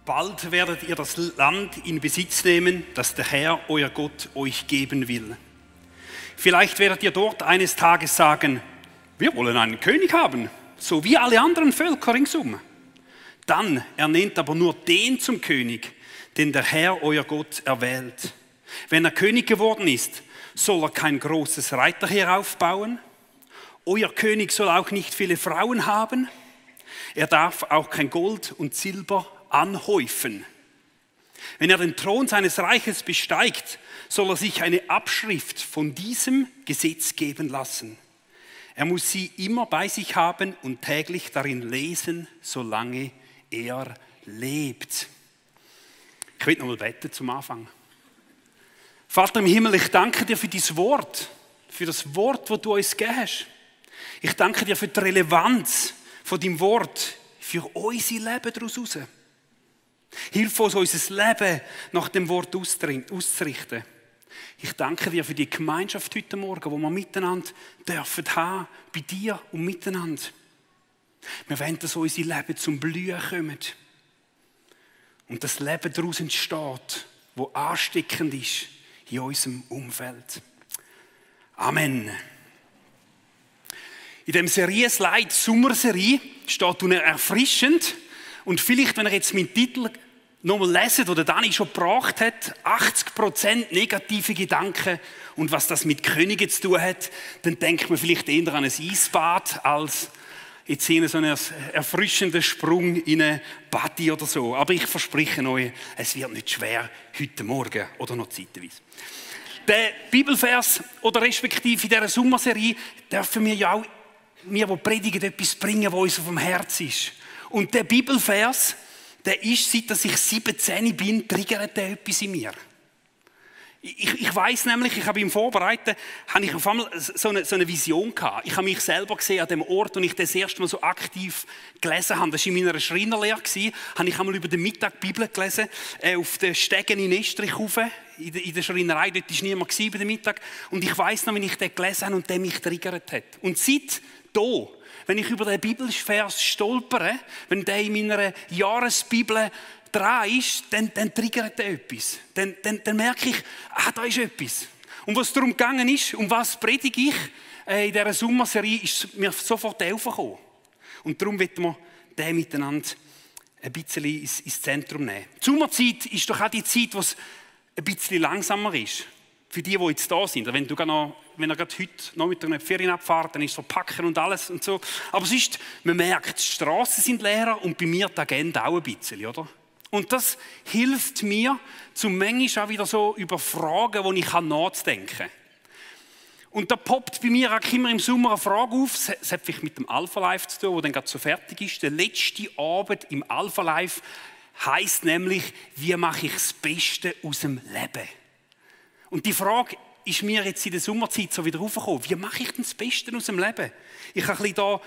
Bald werdet ihr das Land in Besitz nehmen, das der Herr, euer Gott, euch geben will. Vielleicht werdet ihr dort eines Tages sagen, wir wollen einen König haben, so wie alle anderen Völker ringsum. Dann ernennt aber nur den zum König, den der Herr, euer Gott, erwählt. Wenn er König geworden ist, soll er kein großes Reiterheer aufbauen. Euer König soll auch nicht viele Frauen haben. Er darf auch kein Gold und Silber anhäufen. Wenn er den Thron seines Reiches besteigt, soll er sich eine Abschrift von diesem Gesetz geben lassen. Er muss sie immer bei sich haben und täglich darin lesen, solange er lebt. Ich will noch mal beten zum Anfang. Vater im Himmel, ich danke dir für dieses Wort, für das Wort, das du uns gegeben hast. Ich danke dir für die Relevanz von deinem Wort, für unser Leben daraus heraus. Hilf uns, unser Leben nach dem Wort auszurichten. Ich danke dir für die Gemeinschaft heute Morgen, wo wir miteinander dürfen haben, bei dir und miteinander. Wir wollen, dass unser Leben zum Blühen kommt. Und das Leben daraus entsteht, das ansteckend ist in unserem Umfeld. Amen. In dem Serien-Slide Sommerserie steht unten erfrischend. Und vielleicht, wenn ihr jetzt meinen Titel nochmal leset, den Dani schon gebracht hat, 80% negative Gedanken und was das mit Königen zu tun hat, dann denkt man vielleicht eher an ein Eisbad als jetzt hier so einen erfrischenden Sprung in eine Party oder so. Aber ich verspreche euch, es wird nicht schwer heute Morgen oder noch zeitweise. Der Bibelvers oder respektive in dieser Sommerserie dürfen wir ja auch, wir, die predigen, etwas bringen, was uns auf dem Herz ist. Und der Bibelvers, der ist, seit ich 17 bin, triggert der etwas in mir. Ich weiss nämlich, ich habe im Vorbereiten, habe ich auf einmal so eine Vision gehabt. Ich habe mich selber gesehen an dem Ort, wo ich das erste Mal so aktiv gelesen habe. Das war in meiner Schreinerlehre. Habe ich einmal über den Mittag die Bibel gelesen, auf den Stegen in Estrich rauf, in der Schreinerei. Dort war niemand bei dem Mittag. Und ich weiss noch, wie ich den gelesen habe und der mich triggert hat. Und seit da, wenn ich über den Bibelvers stolpere, wenn der in meiner Jahresbibel dran ist, dann triggert er etwas. Dann merke ich, da ist etwas. Und was darum gegangen ist, um was predige ich in dieser Sommerserie, ist mir sofort aufgekommen. Und darum wollen wir den miteinander ein bisschen ins Zentrum nehmen. Die Sommerzeit ist doch auch die Zeit, wo es ein bisschen langsamer ist. Für die jetzt da sind. Wenn ihr gerade heute Nachmittag in die Ferien abfahrt, dann ist so packen und alles und so. Aber es ist, man merkt, die Straßen sind leer und bei mir die Agenda auch ein bisschen, oder? Und das hilft mir, zum manchmal auch wieder so über Fragen, wo ich nachdenken kann. Und da poppt bei mir auch immer im Sommer eine Frage auf, das hat vielleicht mit dem Alpha Life zu tun, wo dann gerade so fertig ist. Der letzte Abend im Alpha Life heisst nämlich, wie mache ich das Beste aus dem Leben? Und die Frage ist mir jetzt in der Sommerzeit so wieder aufgekommen. Wie mache ich denn das Beste aus dem Leben? Ich habe ein bisschen da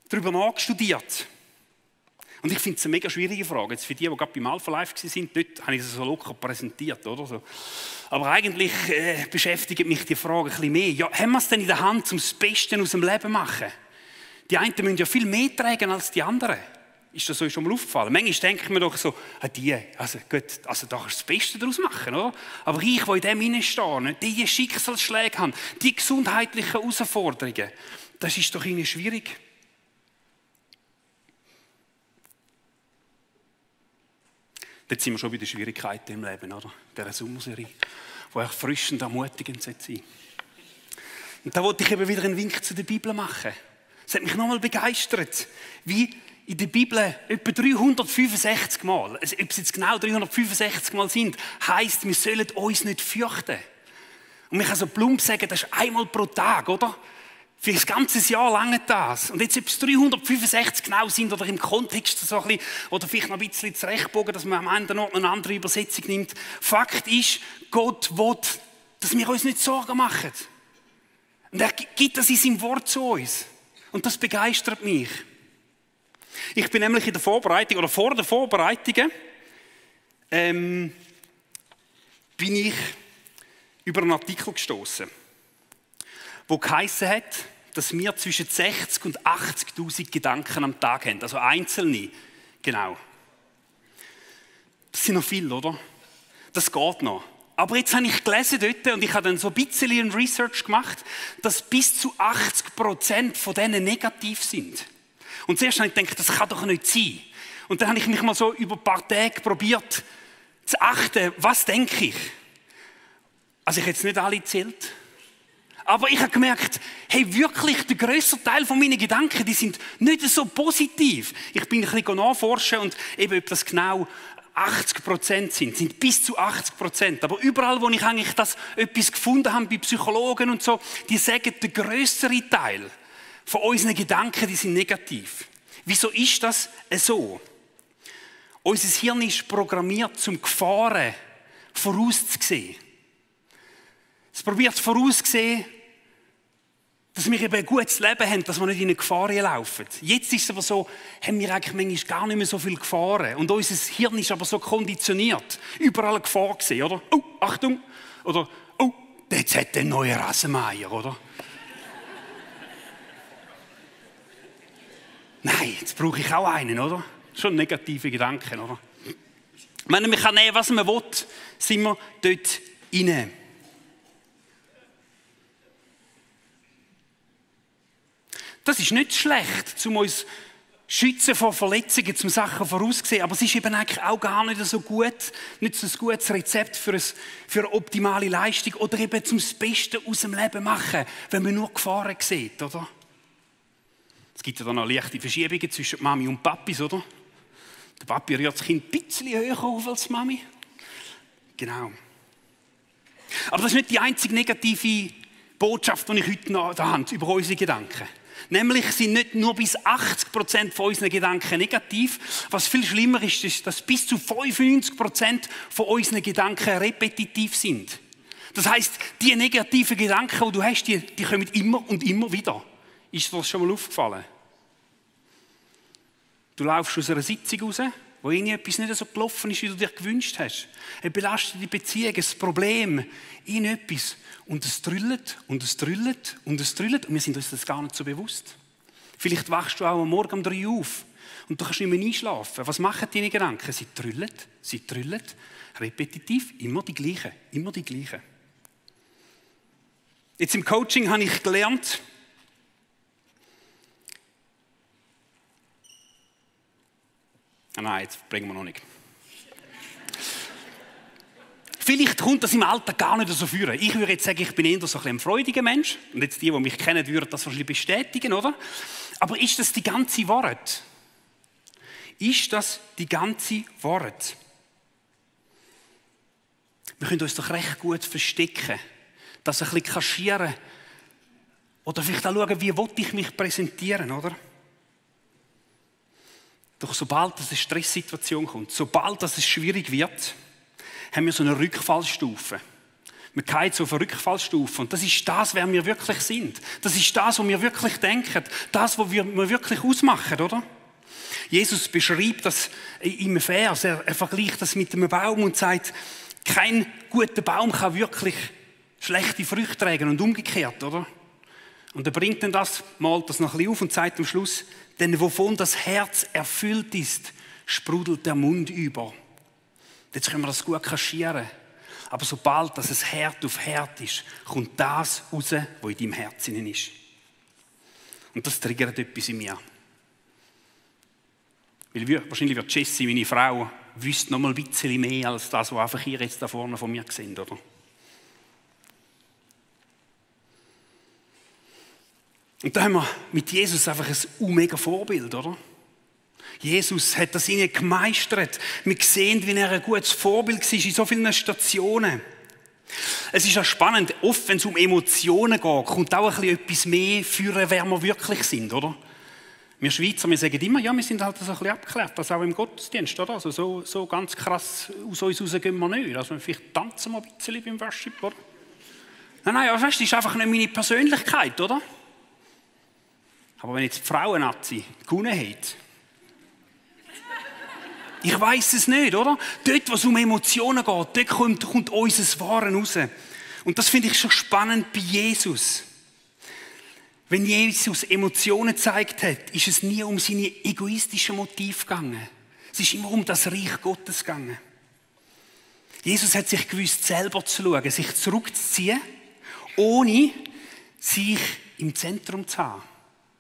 darüber nachgestudiert. Und ich finde es eine mega schwierige Frage. Jetzt für die gerade beim Alpha Life waren, dort habe ich es so locker präsentiert. Oder so. Aber eigentlich beschäftigt mich die Frage ein bisschen mehr. Ja, haben wir es denn in der Hand, um das Beste aus dem Leben zu machen? Die einen müssen ja viel mehr tragen als die anderen. Ist das euch schon mal aufgefallen? Manchmal denken wir doch so, da kannst du das Beste daraus machen, oder? Aber ich, der in dem hineinstehe, die Schicksalsschläge haben, die gesundheitlichen Herausforderungen, das ist doch irgendwie schwierig. Dort sind wir schon bei den Schwierigkeiten im Leben, oder? Dieser Sommerserie, die erfrischend, ermutigend sein soll. Und da wollte ich eben wieder einen Wink zu der Bibel machen. Es hat mich nochmal begeistert, wie in der Bibel etwa 365 Mal, also ob es jetzt genau 365 Mal sind, heisst, wir sollen uns nicht fürchten. Und man kann so plump sagen, das ist einmal pro Tag, oder? Für das ganze Jahr lange das. Und jetzt, ob es 365 genau sind oder im Kontext so ein bisschen, oder vielleicht noch ein bisschen zurechtbogen, dass man am Ende noch eine andere Übersetzung nimmt. Fakt ist, Gott will, dass wir uns nicht Sorgen machen. Und er gibt das in seinem Wort zu uns. Und das begeistert mich. Ich bin nämlich in der Vorbereitung, oder vor der Vorbereitung, bin ich über einen Artikel gestoßen, wo geheissen hat, dass wir zwischen 60.000 und 80.000 Gedanken am Tag haben. Also einzelne, genau. Das sind noch viele, oder? Das geht noch. Aber jetzt habe ich gelesen dort und ich habe dann so ein bisschen Research gemacht, dass bis zu 80% von denen negativ sind. Und zuerst habe ich gedacht, das kann doch nicht sein. Und dann habe ich mich mal so über ein paar Tage probiert zu achten, was denke ich. Also ich habe jetzt nicht alle gezählt. Aber ich habe gemerkt, hey, wirklich, der grösste Teil von meinen Gedanken, die sind nicht so positiv. Ich bin ein bisschen nachforschen und eben, ob das genau 80% sind bis zu 80%. Aber überall, wo ich eigentlich etwas gefunden habe, bei Psychologen und so, die sagen, der grössere Teil von unseren Gedanken, die sind negativ. Wieso ist das so? Unser Hirn ist programmiert, zum Gefahren vorauszusehen. Es probiert vorauszusehen, dass wir eben ein gutes Leben haben, dass wir nicht in eine Gefahr laufen. Jetzt ist es aber so, haben wir eigentlich manchmal gar nicht mehr so viele Gefahren. Und unser Hirn ist aber so konditioniert. Überall eine Gefahr gesehen, oder? Oh, Achtung! Oder, oh, jetzt hat der einen neuen Rasenmäher, oder? Nein, jetzt brauche ich auch einen, oder? Schon negative Gedanken, oder? Ich meine, man kann nehmen, was man will, sind wir dort rein. Das ist nicht schlecht, um uns schützen vor Verletzungen, zum Sachen vorauszusehen, aber es ist eben eigentlich auch gar nicht so gut, nicht so ein gutes Rezept für eine optimale Leistung oder eben zum Beste aus dem Leben machen, wenn man nur Gefahren sieht, oder? Es gibt ja dann noch leichte Verschiebungen zwischen Mami und Papis, oder? Der Papi rührt das Kind ein bisschen höher auf als die Mami. Genau. Aber das ist nicht die einzige negative Botschaft, die ich heute noch da habe, über unsere Gedanken. Nämlich sind nicht nur bis 80% von unseren Gedanken negativ. Was viel schlimmer ist, ist, dass bis zu 95% von unseren Gedanken repetitiv sind. Das heisst, die negativen Gedanken, die du hast, die kommen immer und immer wieder. Ist dir das schon mal aufgefallen? Du laufst aus einer Sitzung raus, wo etwas nicht so gelaufen ist, wie du dir gewünscht hast. Eine belastete Beziehung, ein Problem, etwas. Und es drüllt und es drüllt und es drüllt. Und wir sind uns das gar nicht so bewusst. Vielleicht wachst du auch am Morgen um 3 Uhr auf und du kannst nicht mehr einschlafen. Was machen deine Gedanken? Sie drüllen, repetitiv, immer die gleichen, immer die gleichen. Jetzt im Coaching habe ich gelernt, nein, jetzt bringen wir noch nicht. Vielleicht kommt das im Alltag gar nicht so vor. Ich würde jetzt sagen, ich bin eher so ein freudiger Mensch. Und jetzt die mich kennen, würden das wahrscheinlich bestätigen, oder? Aber ist das die ganze Wahrheit? Ist das die ganze Wahrheit? Wir können uns doch recht gut verstecken, das ein bisschen kaschieren. Oder vielleicht auch schauen, wie ich mich präsentieren, oder? Doch sobald eine Stresssituation kommt, sobald es schwierig wird, haben wir so eine Rückfallstufe. Wir fallen so auf eine Rückfallstufe. Und das ist das, wer wir wirklich sind. Das ist das, was wir wirklich denken. Das, was wir wirklich ausmachen, oder? Jesus beschreibt das im Vers. Er vergleicht das mit einem Baum und sagt, kein guter Baum kann wirklich schlechte Früchte tragen und umgekehrt, oder? Und er bringt dann das, malt das noch ein bisschen auf und sagt am Schluss, denn wovon das Herz erfüllt ist, sprudelt der Mund über. Jetzt können wir das gut kaschieren. Aber sobald das ein Herd auf Herd ist, kommt das raus, was in deinem Herzen ist. Und das triggert etwas in mir. Weil wahrscheinlich wird Jessie, meine Frau, wüsste noch mal ein bisschen mehr als das, was einfach ihr jetzt da vorne von mir seht, oder? Und da haben wir mit Jesus einfach ein mega Vorbild, oder? Jesus hat das ihnen gemeistert. Wir sehen, wie er ein gutes Vorbild war in so vielen Stationen. Es ist auch spannend, oft, wenn es um Emotionen geht, kommt auch ein bisschen etwas mehr für, wer wir wirklich sind, oder? Wir Schweizer, wir sagen immer, ja, wir sind halt so ein bisschen abgeklärt, das auch im Gottesdienst, oder? Also so ganz krass aus uns raus gehen wir nicht. Also vielleicht tanzen wir ein bisschen beim Worship, oder? Nein, aber weißt, das ist einfach nicht meine Persönlichkeit, oder? Aber wenn jetzt die Frauen-Nazi gewonnen hat, ich weiss es nicht, oder? Dort, wo es um Emotionen geht, dort kommt unser Wahres raus. Und das finde ich schon spannend bei Jesus. Wenn Jesus Emotionen gezeigt hat, ist es nie um seine egoistischen Motive gegangen. Es ist immer um das Reich Gottes gegangen. Jesus hat sich gewusst, selber zu schauen, sich zurückzuziehen, ohne sich im Zentrum zu haben.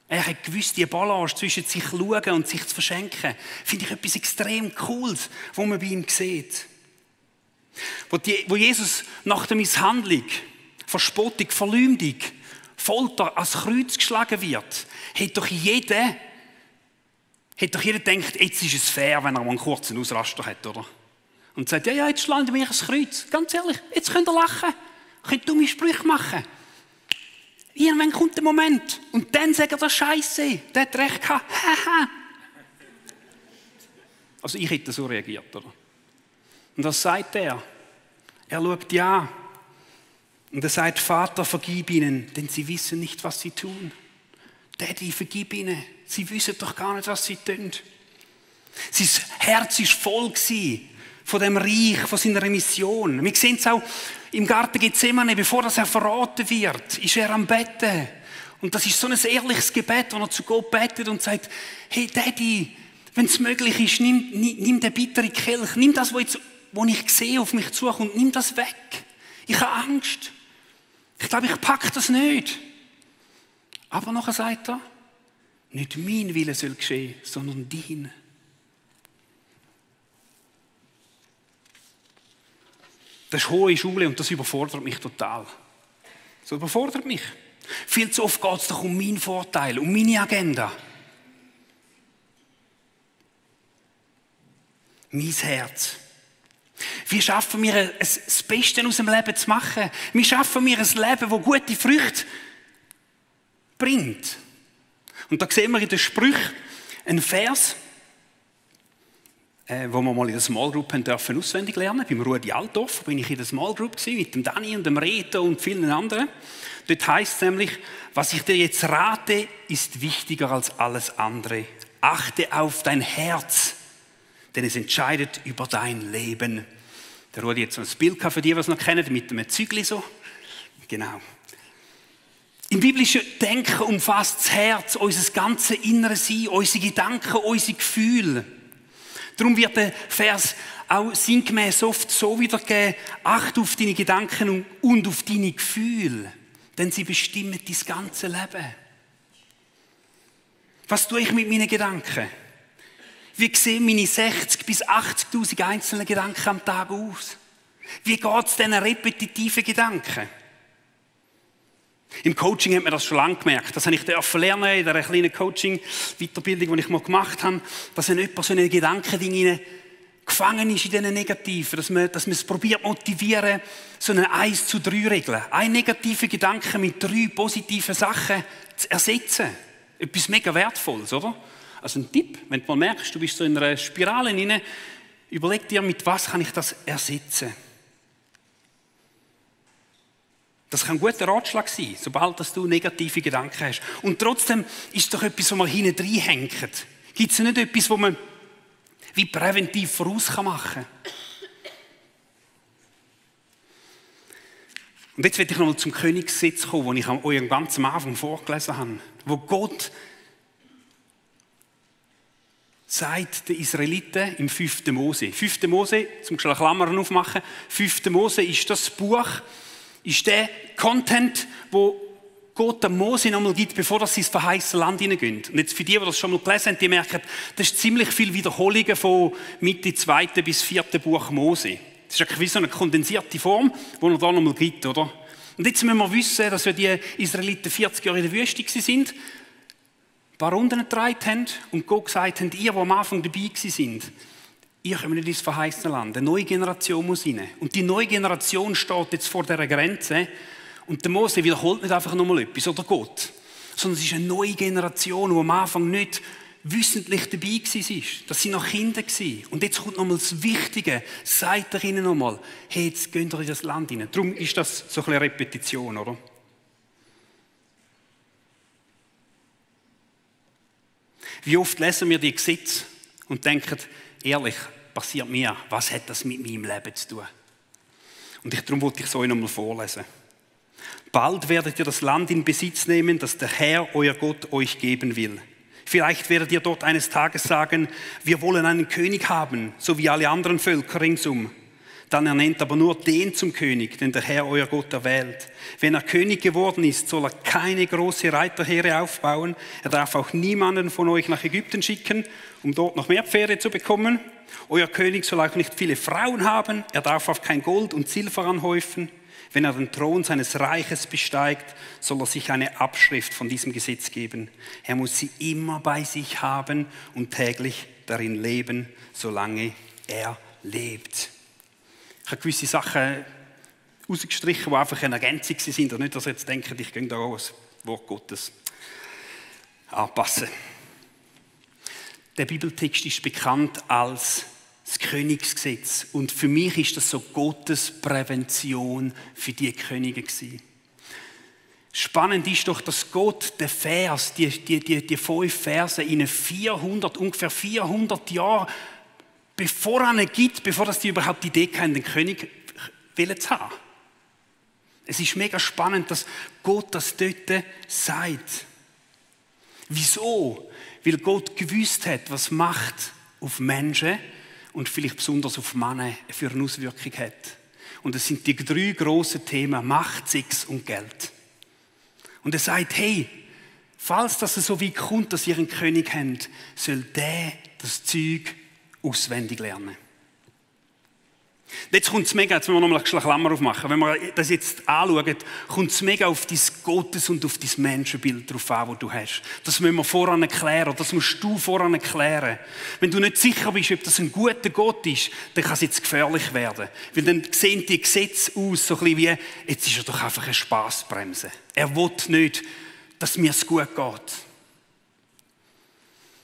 Er hat gewusst, die Balance zwischen sich schauen und sich zu verschenken, finde ich etwas extrem Cooles, was man bei ihm sieht. Wo Jesus nach der Misshandlung, Verspottung, Verleumdung, Folter ans Kreuz geschlagen wird, hat doch jeder gedacht, jetzt ist es fair, wenn er mal einen kurzen Ausraster hat, oder? Und sagt, ja, jetzt schlagen wir ans Kreuz. Ganz ehrlich, jetzt könnt ihr lachen, könnt dumme Sprüche machen. Irgendwann kommt der Moment und dann sagt er, Scheiße, der hat recht gehabt. Also ich hätte so reagiert, oder? Und was sagt er? Er schaut ja. Und er sagt, Vater, vergib ihnen, denn sie wissen nicht, was sie tun. Daddy, vergib ihnen. Sie wissen doch gar nicht, was sie tun. Sein Herz war voll von dem Reich, von seiner Mission. Wir sehen es auch im Garten Gethsemane, bevor er verraten wird, ist er am Betten. Und das ist so ein ehrliches Gebet, wo er zu Gott betet und sagt, hey Daddy, wenn es möglich ist, nimm den bitteren Kelch, nimm das, was ich sehe, auf mich zukommt, nimm das weg. Ich habe Angst. Ich glaube, ich packe das nicht. Aber nachher sagt er, nicht mein Wille soll geschehen, sondern dein. Das ist hohe Schule und das überfordert mich total. Das überfordert mich. Viel zu oft geht es doch um meinen Vorteil, um meine Agenda. Mein Herz. Wie schaffen wir das Beste aus dem Leben zu machen? Wie schaffen wir ein Leben, das gute Früchte bringt? Und da sehen wir in den Sprüchen einen Vers, wo wir mal in der Small Group dürfen auswendig lernen. Beim Rudi Altdorf bin ich in der Small Group mit dem Dani und dem Reto und vielen anderen. Dort heisst es nämlich, was ich dir jetzt rate, ist wichtiger als alles andere. Achte auf dein Herz, denn es entscheidet über dein Leben. Der Rudi hat so ein Bild für die, die es noch kennen, mit einem Zügli so. Genau. Im biblischen Denken umfasst das Herz unser ganzes Inneres Sein, unsere Gedanken, unsere Gefühle. Darum wird der Vers auch sinngemäß oft so wiedergegeben, achte auf deine Gedanken und auf deine Gefühle, denn sie bestimmen dein ganze Leben. Was tue ich mit meinen Gedanken? Wie sehen meine 60.000 bis 80.000 einzelnen Gedanken am Tag aus? Wie geht es diesen repetitiven Gedanken? Im Coaching hat man das schon lange gemerkt. Das habe ich lernen in dieser kleinen Coaching-Weiterbildung, die ich mal gemacht habe, dass wenn jemand so in ein Gedankending gefangen ist in diesen Negativen, dass man es probiert motivieren, so eine 1:3-Regel. Ein negativer Gedanke mit 3 positiven Sachen zu ersetzen. Etwas mega Wertvolles, oder? Also ein Tipp, wenn du mal merkst, du bist so in einer Spirale hinein, überleg dir, mit was kann ich das ersetzen? Das kann ein guter Ratschlag sein, sobald du negative Gedanken hast. Und trotzdem ist es doch etwas, wo man hinten reinhängt. Gibt es nicht etwas, wo man wie präventiv voraus machen kann? Und jetzt will ich nochmal zum Königsgesetz kommen, das ich euch ganz am Anfang vorgelesen habe. Wo Gott sagt den Israeliten im 5. Mose. 5. Mose, zum Klammern aufmachen, 5. Mose ist das Buch, ist der Content, wo Gott dem Mose nochmal gibt, bevor sie ins verheißene Land hineingehen. Und jetzt für die das schon mal gelesen haben, die merken, das ist ziemlich viel Wiederholungen von Mitte 2. bis 4. Buch Mose. Das ist eigentlich wie so eine kondensierte Form, die er da nochmal gibt, oder? Und jetzt müssen wir wissen, dass die Israeliten 40 Jahre in der Wüste waren, ein paar Runden getragen haben und Gott gesagt haben, ihr, die am Anfang dabei sind, ihr kommt nicht ins verheißene Land. Eine neue Generation muss rein. Und die neue Generation steht jetzt vor dieser Grenze. Und der Mose wiederholt nicht einfach nochmal etwas, oder Gott. Sondern es ist eine neue Generation, die am Anfang nicht wissentlich dabei war. Das sind noch Kinder gewesen. Und jetzt kommt nochmal das Wichtige. Sagt er ihnen nochmal, hey, jetzt geht ihr in das Land hinein. Darum ist das so ein bisschen Repetition, oder? Wie oft lesen wir die Gesetze und denken, ehrlich, passiert mir, was hat das mit meinem Leben zu tun? Und darum wollte ich es euch nochmal vorlesen. Bald werdet ihr das Land in Besitz nehmen, das der Herr, euer Gott, euch geben will. Vielleicht werdet ihr dort eines Tages sagen, wir wollen einen König haben, so wie alle anderen Völker ringsum. dann ernennt aber nur den zum König, den der Herr, euer Gott, erwählt. Wenn er König geworden ist, soll er keine große Reiterheere aufbauen. Er darf auch niemanden von euch nach Ägypten schicken, um dort noch mehr Pferde zu bekommen. Euer König soll auch nicht viele Frauen haben. Er darf auch kein Gold und Silber anhäufen. Wenn er den Thron seines Reiches besteigt, soll er sich eine Abschrift von diesem Gesetz geben. Er muss sie immer bei sich haben und täglich darin leben, solange er lebt. Ich habe gewisse Sachen rausgestrichen, die einfach eine Ergänzung sind. Und nicht, dass ihr jetzt denkt, ich gehe da auch das Wort Gottes anpassen. Der Bibeltext ist bekannt als das Königsgesetz. Und für mich ist das so Gottes Prävention für die Könige gewesen. Spannend ist doch, dass Gott den Vers, die 5 Verse in ungefähr 400 Jahren, bevor er ihn gibt, bevor die überhaupt die Idee hatten, den König zu haben. Es ist mega spannend, dass Gott das dort sagt. Wieso? Weil Gott gewusst hat, was Macht auf Menschen und vielleicht besonders auf Männer für eine Auswirkung hat. Und es sind die 3 grossen Themen: Macht, Sex und Geld. Und er sagt, hey, falls das so weit kommt, dass ihr einen König habt, soll der das Zeug auswendig lernen. Jetzt kommt es mega, jetzt müssen wir nochmal eine Klammer aufmachen. Wenn wir das jetzt anschauen, kommt es mega auf dein Gottes- und auf dein Menschenbild drauf an, das du hast. Das müssen wir voran erklären, das musst du voran erklären. Wenn du nicht sicher bist, ob das ein guter Gott ist, dann kann es jetzt gefährlich werden. Weil dann sehen die Gesetze aus, so ein bisschen wie, jetzt ist er doch einfach eine Spassbremse. Er will nicht, dass mir es gut geht.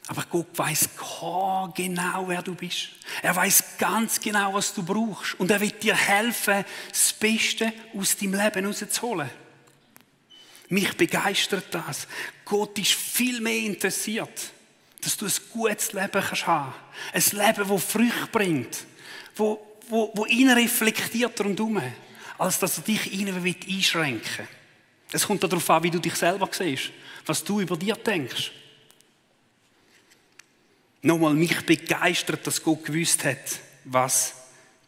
Aber Gott weiss genau, wer du bist. Er weiss ganz genau, was du brauchst. Und er wird dir helfen, das Beste aus deinem Leben herauszuholen. Mich begeistert das. Gott ist viel mehr interessiert, dass du ein gutes Leben kannst haben. Ein Leben, das Früchte bringt, wo ihn reflektiert rundherum, als dass er dich einschränken will. Es kommt darauf an, wie du dich selber siehst, was du über dir denkst. Nochmal, mich begeistert, dass Gott gewusst hat, was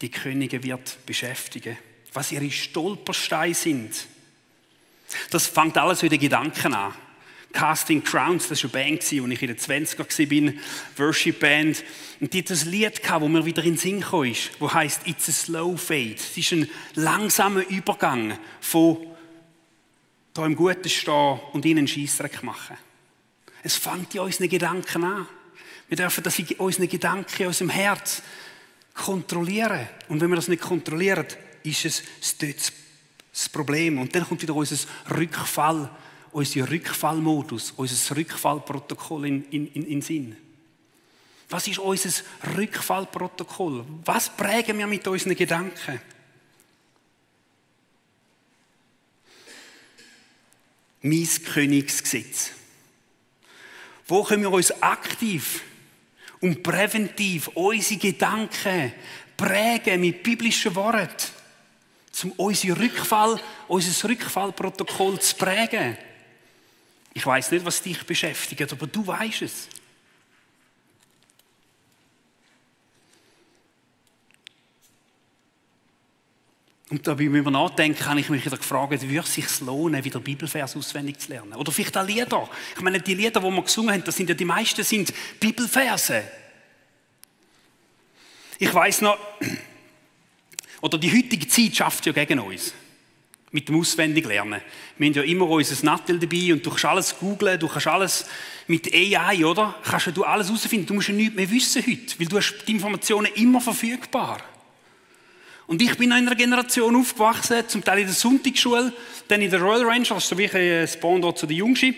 die Könige wird beschäftigen, was ihre Stolpersteine sind. Das fängt alles so in den Gedanken an. Casting Crowns, das war eine Band, als ich in den 20er war, Worship-Band. Und die hat ein Lied gehabt, das mir wieder in den Sinn kam, das heisst «It's a slow fade». Es ist ein langsamer Übergang von da im Guten stehen und ihnen einen Scheissdreck machen. Es fängt in unseren Gedanken an. Wir dürfen das in unseren Gedanken, in unserem Herz kontrollieren. Und wenn wir das nicht kontrollieren, ist es dort das Problem. Und dann kommt wieder unser Rückfallmodus, unser Rückfallprotokoll in Sinn. Was ist unser Rückfallprotokoll? Was prägen wir mit unseren Gedanken? Mein Königsgesetz. Wo können wir uns aktiv und präventiv unsere Gedanken prägen mit biblischen Worten, um unser Rückfallprotokoll zu prägen? Ich weiss nicht, was dich beschäftigt, aber du weisst es. Und dabei müssen wir nachdenken, habe ich mich wieder gefragt, würde es sich lohnen, wieder Bibelvers auswendig zu lernen? Oder vielleicht auch Lieder. Ich meine, die Lieder, die wir gesungen haben, das sind ja die meisten sind Bibelverse. Ich weiss noch, oder die heutige Zeit schafft ja gegen uns. Mit dem Auswendiglernen. Wir haben ja immer unser Nattel dabei und du kannst alles googlen, du kannst alles mit AI, oder? Kannst du alles herausfinden. Du musst ja nichts mehr wissen heute, weil du hast die Informationen immer verfügbar. Und ich bin in einer Generation aufgewachsen, zum Teil in der Sonntagsschule, dann in der Royal Ranger, das ist so wie ein Pendant zu den Jungschen.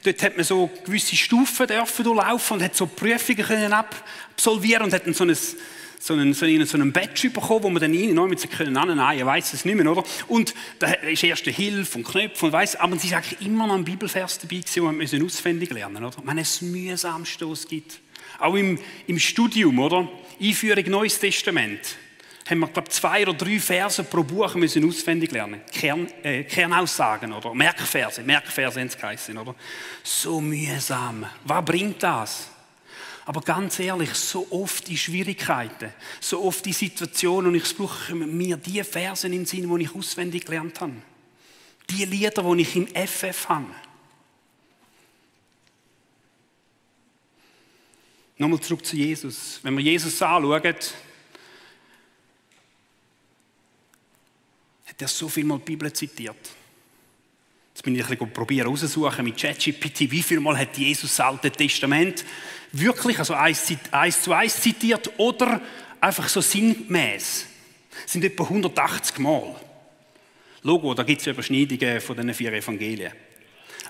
Dort hat man so gewisse Stufen dürfen durchlaufen und hat so Prüfungen können absolvieren und hat dann so einen Badge bekommen, wo man dann mit sich annähen, ich weiss es nicht mehr, oder? Und da ist erste Hilfe und Knöpfe und weiss, aber es ist eigentlich immer noch ein Bibelvers dabei gewesen, wo man auswendig lernen, oder? Wenn es mühsamste gibt. Auch im Studium, oder? Einführung Neues Testament. Haben wir, glaube ich, 2 oder 3 Verse pro Buch müssen auswendig lernen. Kernaussagen, oder? Merkverse haben es geheißen, oder? So mühsam. Was bringt das? Aber ganz ehrlich, so oft die Schwierigkeiten, so oft die Situationen, und ich brauche mir die Versen in den Sinn, die ich auswendig gelernt habe. Die Lieder, die ich im FF habe. Nochmal zurück zu Jesus. Wenn wir Jesus anschauen, hat er so viel mal die Bibel zitiert. Jetzt bin ich ein bisschen probieren herauszusuchen mit ChatGPT, wie viel Mal hat Jesus das Alte Testament wirklich, also 1:1 zitiert oder einfach so sinngemäß. Das sind etwa 180 Mal. Logo, da gibt es Überschneidungen von den 4 Evangelien.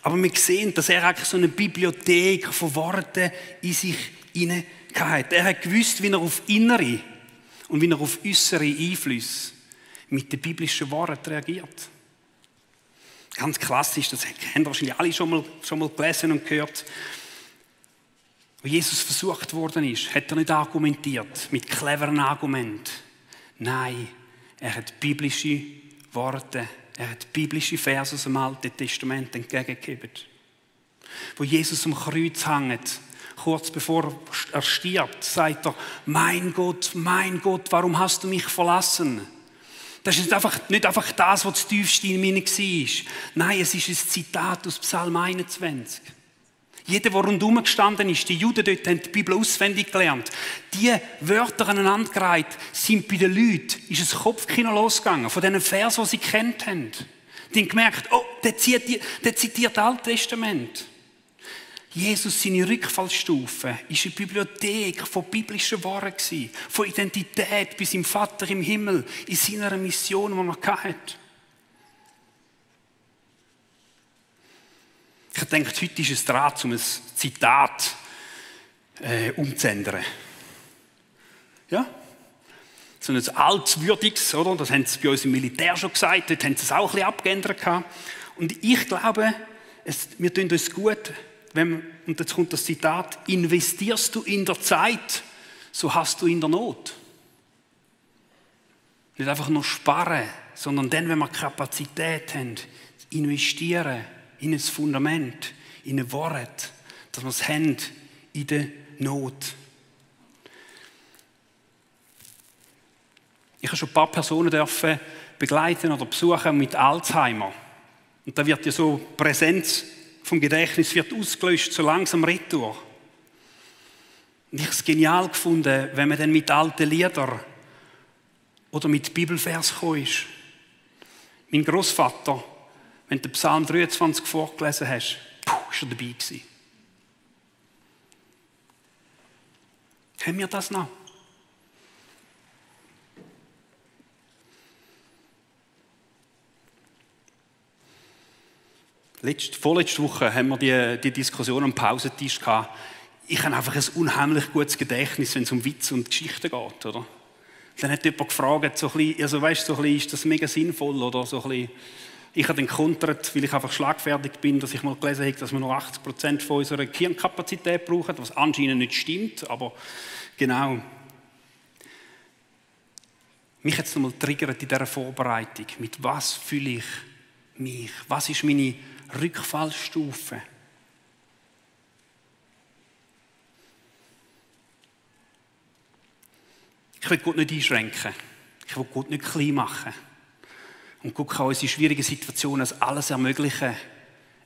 Aber wir sehen, dass er eigentlich so eine Bibliothek von Worten in sich hatte. Er hat gewusst, wie er auf innere und wie er auf äußere Einflüsse mit den biblischen Worten reagiert. Ganz klassisch, das haben wahrscheinlich alle schon mal gelesen und gehört. Wo Jesus versucht worden ist, hat er nicht argumentiert mit cleveren Argumenten. Nein, er hat biblische Worte, er hat biblische Verse aus dem Alten Testament entgegengegeben. Wo Jesus am Kreuz hängt, kurz bevor er stirbt, sagt er, mein Gott, warum hast du mich verlassen? Das ist nicht einfach das, was das tiefste in mir war. Nein, es ist ein Zitat aus Psalm 21. Jeder, der rundherum gestanden ist, die Juden dort haben die Bibel auswendig gelernt. Die Wörter aneinandergereiht sind bei den Leuten, ist ein Kopfkino losgegangen, von diesen Versen, die sie kennt haben. Die haben gemerkt, oh, der zitiert das Alte Testament. Jesus, seine Rückfallstufe, war eine Bibliothek von biblischen Worten, von Identität bis im Vater im Himmel, in seiner Mission, die er hatte. Ich denke, heute ist es dran, um ein Zitat umzuändern. Ja? So ein altwürdiges, oder? Das haben sie bei uns im Militär schon gesagt, dort haben sie es auch ein bisschen abgeändert. Und ich glaube, wir tun uns gut, und jetzt kommt das Zitat, investierst du in der Zeit, so hast du in der Not. Nicht einfach nur sparen, sondern dann, wenn wir Kapazität haben, investieren in ein Fundament, in ein Wort, dass wir es haben in der Not. Ich habe schon ein paar Personen begleiten oder besuchen mit Alzheimer. Und da wird ja so Präsenz vom Gedächtnis wird ausgelöscht, so langsam retour. Und ich habe es genial gefunden, wenn man dann mit alten Liedern oder mit Bibelvers gekommen ist. Mein Großvater, wenn du Psalm 23 vorgelesen hast, ist er dabei gewesen. Haben wir das noch? Vorletzte Woche haben wir die Diskussion am Pausentisch gehabt. Ich habe einfach ein unheimlich gutes Gedächtnis, wenn es um Witze und Geschichten geht, oder? Dann hat jemand gefragt, so ein bisschen, also weißt, so ein bisschen, ist das mega sinnvoll, oder so ein bisschen. Ich habe dann gekontert, weil ich einfach schlagfertig bin, dass ich mal gelesen habe, dass wir nur 80% von unserer Gehirnkapazität brauchen, was anscheinend nicht stimmt, aber genau. Mich hat es nochmal triggert in dieser Vorbereitung. Mit was fühle ich mich? Was ist meine Rückfallstufe? Ich will Gott nicht einschränken. Ich will Gott nicht klein machen. Und Gott kann uns in schwierigen Situationen als alles Ermögliche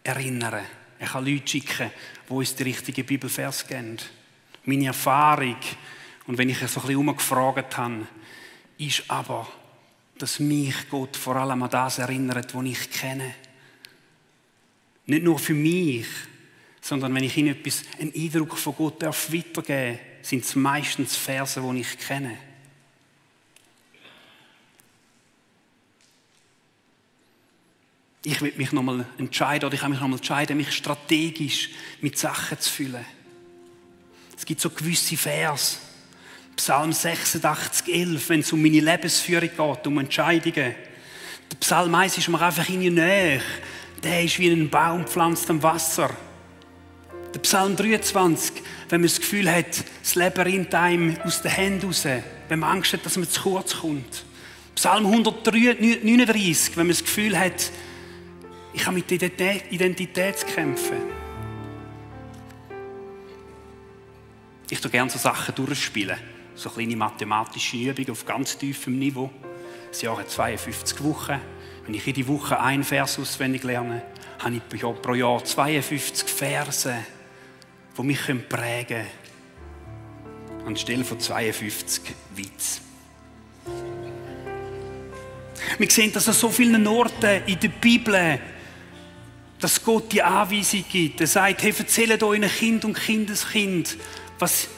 erinnern. Er kann Leute schicken, die uns die richtigen Bibelvers geben. Meine Erfahrung, und wenn ich so ein bisschen umgefragt habe, ist aber, dass mich Gott vor allem an das erinnert, was ich kenne. Nicht nur für mich, sondern wenn ich Ihnen einen Eindruck von Gott weitergeben darf, sind es meistens Verse, die ich kenne. Ich will mich nochmal entscheiden, oder ich habe mich nochmal entscheiden, mich strategisch mit Sachen zu füllen. Es gibt so gewisse Verse. Psalm 86,11, wenn es um meine Lebensführung geht, um Entscheidungen. Der Psalm 1 ist mir einfach in die Nähe. Der ist wie ein Baum pflanzt am Wasser. Der Psalm 23, wenn man das Gefühl hat, das Leben rinnt einem aus den Händen raus, wenn man Angst hat, dass man zu kurz kommt. Psalm 139, wenn man das Gefühl hat, ich habe mit Identität zu kämpfen. Ich tue gerne so Sachen durchspielen. So kleine mathematische Übungen auf ganz tiefem Niveau. Das Jahr hat 52 Wochen. Wenn ich jede Woche einen Vers auswendig lerne, habe ich pro Jahr 52 Verse, die mich prägen können. Anstelle von 52 Witz. Wir sehen das an so vielen Orten in der Bibel, dass Gott die Anweisung gibt. Er sagt, hey, erzählt euren Kind und Kindeskind, was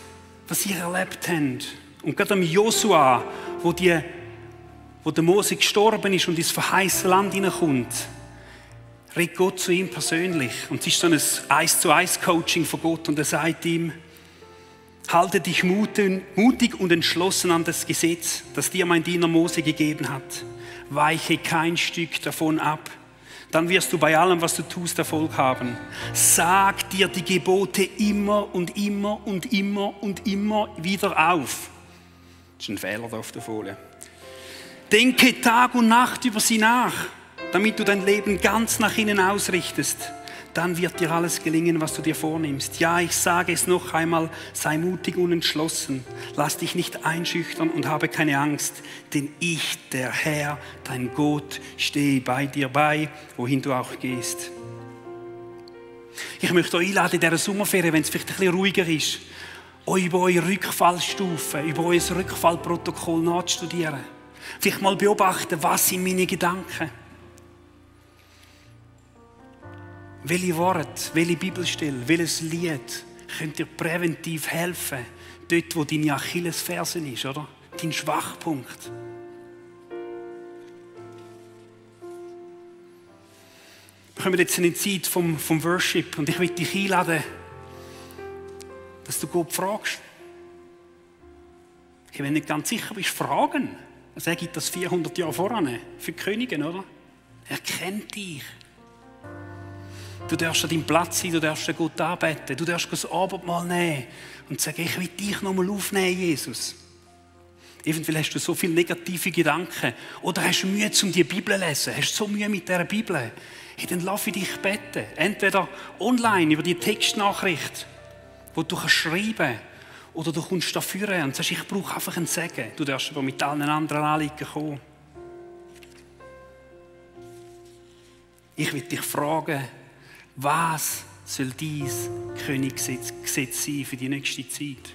ihr erlebt habt. Und gerade am Josua, wo der Mose gestorben ist und ins verheißene Land hineinkommt, redet Gott zu ihm persönlich. Und es ist so ein 1-zu-1-Coaching von Gott. Und er sagt ihm, halte dich mutig und entschlossen an das Gesetz, das dir mein Diener Mose gegeben hat. Weiche kein Stück davon ab. Dann wirst du bei allem, was du tust, Erfolg haben. Sag dir die Gebote immer und immer und immer und immer wieder auf. Das ist ein Fehler da auf der Folie. Denke Tag und Nacht über sie nach, damit du dein Leben ganz nach innen ausrichtest. Dann wird dir alles gelingen, was du dir vornimmst. Ja, ich sage es noch einmal, sei mutig und entschlossen. Lass dich nicht einschüchtern und habe keine Angst, denn ich, der Herr, dein Gott, stehe bei dir bei, wohin du auch gehst. Ich möchte euch einladen, in dieser Sommerferien, wenn es vielleicht ein bisschen ruhiger ist, euch über eure Rückfallstufen, über euer Rückfallprotokoll nachzustudieren. Vielleicht mal beobachten, was sind meine Gedanken. Welche Worte, welche Bibelstelle, welches Lied könnt dir präventiv helfen, dort, wo deine Achillesfersen ist, oder? Dein Schwachpunkt. Wir kommen jetzt in die Zeit vom Worship und ich will dich einladen, dass du Gott fragst. Wenn du nicht ganz sicher bist, fragen. Also er gibt das 400 Jahre voran für die Könige, oder? Er kennt dich. Du darfst an deinem Platz sein, du darfst den Gott anbeten, du darfst das Abendmahl nehmen und sagen, ich will dich nochmal aufnehmen, Jesus. Eventuell hast du so viele negative Gedanken oder hast du Mühe, um die Bibel zu lesen, hast du so Mühe mit dieser Bibel. Hey, dann lass ich dich beten. Entweder online über die Textnachricht, die du schreiben kannst, oder du kommst da vorne und sagst, ich brauche einfach einen Segen. Du darfst aber mit allen anderen Anliegen kommen. Ich will dich fragen, was soll dein Königsgesetz sein für die nächste Zeit?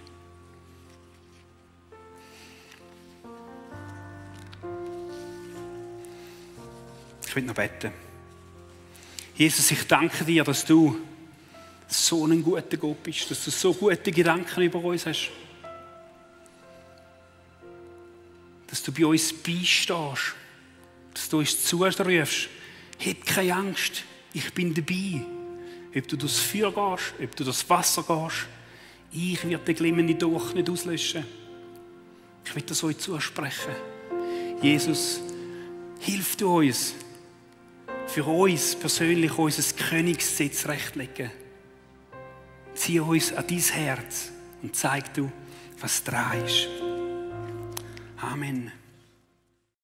Ich will noch beten. Jesus, ich danke dir, dass du so ein guter Gott bist, dass du so gute Gedanken über uns hast. Dass du bei uns beistehst, dass du uns zurufst. Hab keine Angst, ich bin dabei. Ob du durchs Feuer gehst, ob du durchs Wasser gehst, ich werde den glimmenden Durch nicht auslöschen. Ich will das euch zusprechen. Jesus, hilf du uns, für uns persönlich unser Königsgesetz zurechtlegen. Zieh uns an dein Herz und zeig du, was dran ist. Amen.